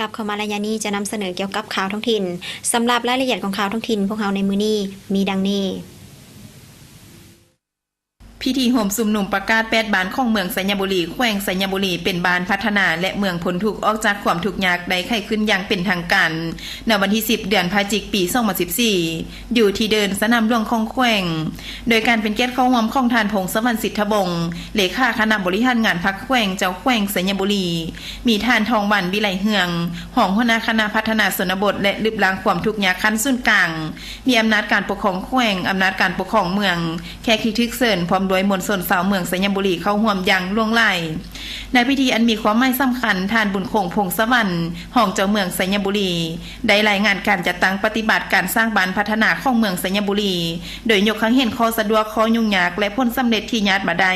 ກັບເຂົ້າມາໄລຍະນີ້ຈະນຳສະເໜີກ່ຽວກັບຂ່າວທ້ອງຖິ່ນ. ສຳລັບລາຍລະອຽດຂອງຂ່າວທ້ອງຖິ່ນພວກເຮົາໃນມື້ນີ້ມີດັ່ງນີ້. ພິທີໂຮມຊຸມນຸມປະກາດແປດບ້ານຂອງເມືອງໄຊຍະບູລີ, ແຂວງໄຊຍະບູລີ ເປັນບ້ານພັດທະນາ ແລະ ເມືອງພົ້ນທຸກອອກຈາກຄວາມທຸກຍາກ ໄດ້ໄຂຂຶ້ນຢ່າງເປັນທາງການ ໃນວັນທີສິບ ເດືອນພະຈິກ ປີສອງພັນສິບສີ່ ຢູ່ທີ່ເດີ່ນສະໜາມຫຼວງຂອງແຂວງ ໂດຍການເປັນກຽດເຂົ້າຮ່ວມຂອງທ່ານ ພົງສະຫວັນ ສິດທະວົງ ເລຂາຄະນະບໍລິຫານງານພັກແຂວງ, ເຈົ້າແຂວງໄຊຍະບູລີ, ມີທ່ານ ທອງວັນ ວິໄລເຮືອງ ຮອງຫົວໜ້າຄະນະພັດທະນາຊົນນະບົດ ແລະ ລຶບລ້າງຄວາມທຸກຍາກຂັ້ນສູນກາງ, ມີອຳນາດການປົກຄອງແຂວງ, ອຳນາດການປົກຄອງເມືອງ, ແຂກທີ່ຖືກເຊີນ ພ້ອມດ້ວຍມວນຊົນຊາວເມືອງໄຊຍະບູລີເຂົ້າຮ່ວມຢ່າງຫຼວງຫຼາຍ. ໃນພິທີອັນມີຄວາມໝາຍສຳຄັນ, ທ່ານ ບຸນຄົງ ພົງສະຫວັນ ຮອງເຈົ້າເມືອງໄຊຍະບູລີ ໄດ້ລາຍງານການຈັດຕັ້ງປະຕິບັດການສ້າງບ້ານພັດທະນາຂອງເມືອງໄຊຍະບູລີ ໂດຍຍົກໃຫ້ເຫັນຂໍ້ສະດວກ, ຂໍ້ຫຍຸ້ງຍາກ ແລະ ຜົນສຳເລັດທີ່ຍາດມາໄດ້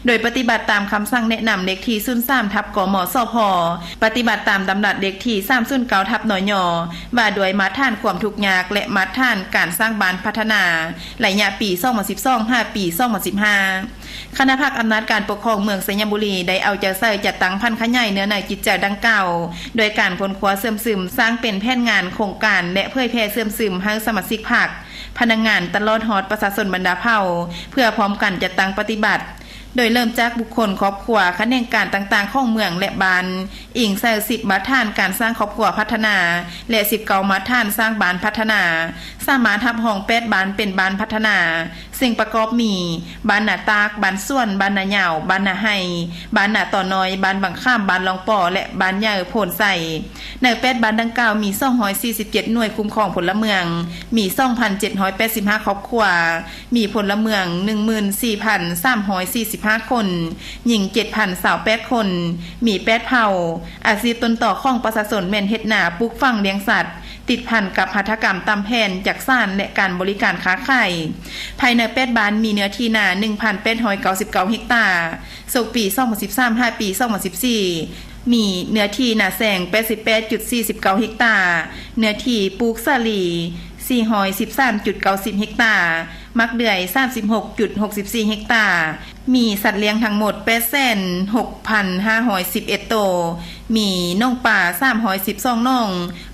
ໂດຍປະຕິບັດຕາມຄຳສັ່ງແນະນຳເລກທີສູນສາມ ທັບ ກມສພ, ປະຕິບັດຕາມດຳລັດເລກທີສາມສູນເກົ້າ ທັບ ນຍ ວ່າດ້ວຍມາດຖານຄວາມທຸກຍາກ ແລະ ມາດຖານການສ້າງບ້ານພັດທະນາ ໄລຍະປີສອງພັນສິບສອງ ຫາ ປີສອງພັນສິບຫ້າ. ຄະນະພັກອຳນາດການປົກຄອງເມືອງໄຊຍະບູລີ ໄດ້ເອົາໃຈໃສ່ຈັດຕັ້ງຜັນຂະຫຍາຍເນື້ອໃນຈິດໃຈດັ່ງກ່າວ ໂດຍການຄົ້ນຄວ້າເຊື່ອມຊຶມ, ສ້າງເປັນແຜນງານ, ໂຄງການ ແລະ ເຜີຍແຜ່ເຊື່ອມຊຶມໃຫ້ສະມາຊິກພັກ, ພະນັກງານ ຕະຫຼອດຮອດປະຊາຊົນບັນດາເຜົ່າ ເພື່ອພ້ອມກັນຈັດຕັ້ງປະຕິບັດ, ໂດຍເລີ່ມຈາກບຸກຄົນ, ຄອບຄົວ, ຂະແໜງການຕ່າງໆຂອງເມືອງ ແລະ ບ້ານ, ອີງໃສ່ສິບມາດຖານການສ້າງຄອບຄົວພັດທະນາ ແລະ ສິບເກົ້າມາດຖານສ້າງບ້ານພັດທະນາ, ສາມາດຮັບຮອງແປດບ້ານເປັນບ້ານພັດທະນາ, ເຊິ່ງປະກອບມີ ບ້ານນາຕາກ, ບ້ານສວນ, ບ້ານນາຍາວ, ບ້ານນາໄຮ່, ບ້ານນາຕໍນ້ອຍ, ບ້ານບັງຂາມ, ບ້ານລ່ອງປໍ ແລະ ບ້ານໃຫຍ່ໂພນໄຊ. ໃນແປດບ້ານດັ່ງກ່າວ ມີສອງຮ້ອຍສີ່ສິບເຈັດໜ່ວຍຄຸ້ມຄອງພົນລະເມືອງ, ມີສອງພັນເຈັດຮ້ອຍແປດສິບຫ້າຄອບຄົວ, ມີພົນລະເມືອງ ໜຶ່ງໝື່ນສີ່ພັນສາມຮ້ອຍສີ່ສິບຫ້າຄົນ, ຍິງ ເຈັດພັນຊາວແປດຄົນ, ມີແປດເຜົ່າ. ອາຊີບຕົ້ນຕໍຂອງປະຊາຊົນແມ່ນເຮັດນາ, ປູກຝັງ, ລ້ຽງສັດ, ຕິດພັນກັບຫັດຖະກຳ, ຕຳແຜ່ນ, ຈັກສານ ແລະ ການບໍລິການຄ້າຂາຍ. ພາຍໃນແປດບ້ານມີເນື້ອທີ່ນາ ໜຶ່ງພັນແປດຮ້ອຍເກົ້າສິບເກົ້າເຮັກຕາ, ສົກປີສອງພັນສິບສາມ ຫາ ປີສອງພັນສິບສີ່ ມີເນື້ອທີ່ນາແຊງ ແປດສິບແປດຈຸດສີ່ສິບເກົ້າເຮັກຕາ, ເນື້ອທີ່ປູກສາລີ ສີ່ຮ້ອຍສິບສາມຈຸດເກົ້າສິບເຮັກຕາ, ໝາກເດືອຍ ສາມສິບຫົກຈຸດຫົກສິບສີ່ເຮັກຕາ, ມີສັດລ້ຽງທັງໝົດ ແປດແສນຫົກພັນຫ້າຮ້ອຍສິບເອັດໂຕ, ມີໜອງປາ ສາມຮ້ອຍສິບສອງໜອງ,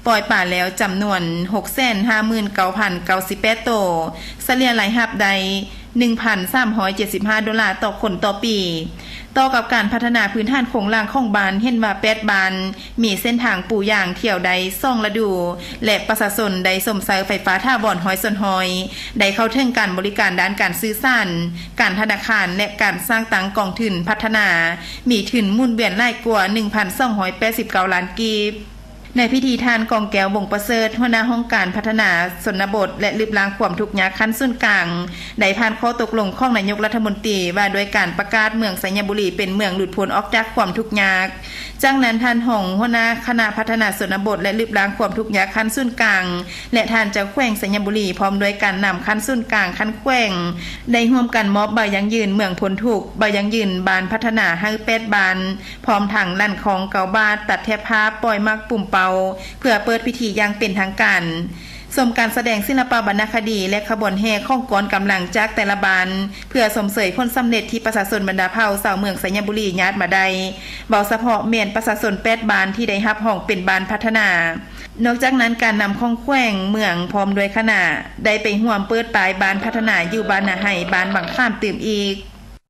ປ່ອຍປາແລ້ວຈຳນວນ ຫົກແສນຫ້າໝື່ນເກົ້າພັນເກົ້າສິບແປດໂຕ, ສະເລ່ຍລາຍຮັບໄດ້ ໜຶ່ງພັນສາມຮ້ອຍເຈັດສິບຫ້າໂດລາຕໍ່ຄົນຕໍ່ປີ. ຕໍ່ກັບການພັດທະນາພື້ນຖານໂຄງລ່າງຂອງບ້ານ, ເຫັນວ່າແປດບ້ານມີເສັ້ນທາງປູຢາງທ່ຽວໄດ້ສອງລະດູ ແລະ ປະຊາຊົນໄດ້ຊົມໃຊ້ໄຟຟ້າຖາວອນຮ້ອຍສ່ວນຮ້ອຍ, ໄດ້ເຂົ້າເຖິງການບໍລິການດ້ານການສື່ສານ, ການທະນາຄານ ແລະ ການສ້າງຕັ້ງກອງທຶນພັດທະນາ, ມີທຶນໝູນວຽນຫຼາຍກວ່າ ໜຶ່ງພັນສອງຮ້ອຍແປດສິບເກົ້າລ້ານກີບ. ໃນພິທີ, ທ່ານ ກອງແກ້ວ ວົງປະເສີດ ຫົວໜ້າຫ້ອງການພັດທະນາຊົນນະບົດ ແລະ ລຶບລ້າງຄວາມທຸກຍາກຂັ້ນສູນກາງ ໄດ້ຜ່ານຂໍ້ຕົກລົງຂອງນາຍົກລັດຖະມົນຕີ ວ່າດ້ວຍການປະກາດເມືອງໄຊຍະບູລີເປັນເມືອງຫຼຸດພົ້ນອອກຈາກຄວາມທຸກຍາກ. ຈາກນັ້ນ, ທ່ານຮອງຫົວໜ້າຄະນະພັດທະນາຊົນນະບົດ ແລະ ລຶບລ້າງຄວາມທຸກຍາກຂັ້ນສູນກາງ ແລະ ທ່ານເຈົ້າແຂວງໄຊຍະບູລີ ພ້ອມດ້ວຍການນຳຂັ້ນສູນກາງຂັ້ນແຂວງ ໄດ້ຮ່ວມກັນມອບໃບຢັ້ງຢືນເມືອງພົ້ນທຸກ, ໃບຢັ້ງຢືນບ້ານພັດທະນາໃຫ້ແປດບ້ານ, ພ້ອມທັງລັ່ນຄ້ອງເກົ້າບາດ, ຕັດແຖບຜ້າ, ປ່ອຍໝາກປຸມເປົ້າ ເພື່ອເປີດພິທີຢ່າງເປັນທາງການ. ຊົມການສະແດງສິລະປະວັນນະຄະດີ ແລະ ຂະບວນແຫ່ຂອງກອງກຳລັງຈາກແຕ່ລະບ້ານ ເພື່ອຊົມເຊີຍຜົນສຳເລັດທີ່ປະຊາຊົນບັນດາເຜົ່າຊາວເມືອງໄຊຍະບູລີຍາດມາໄດ້, ເວົ້າສະເພາະແມ່ນປະຊາຊົນແປດບ້ານທີ່ໄດ້ຮັບຮອງເປັນບ້ານພັດທະນາ. ນອກຈາກນັ້ນ, ການນຳຂອງແຂວງ, ເມືອງ ພ້ອມດ້ວຍຄະນະ ໄດ້ໄປຮ່ວມເປີດປ້າຍບ້ານພັດທະນາຢູ່ບ້ານນາໄຮ່, ບ້ານບັງຂາມຕື່ມອີກ.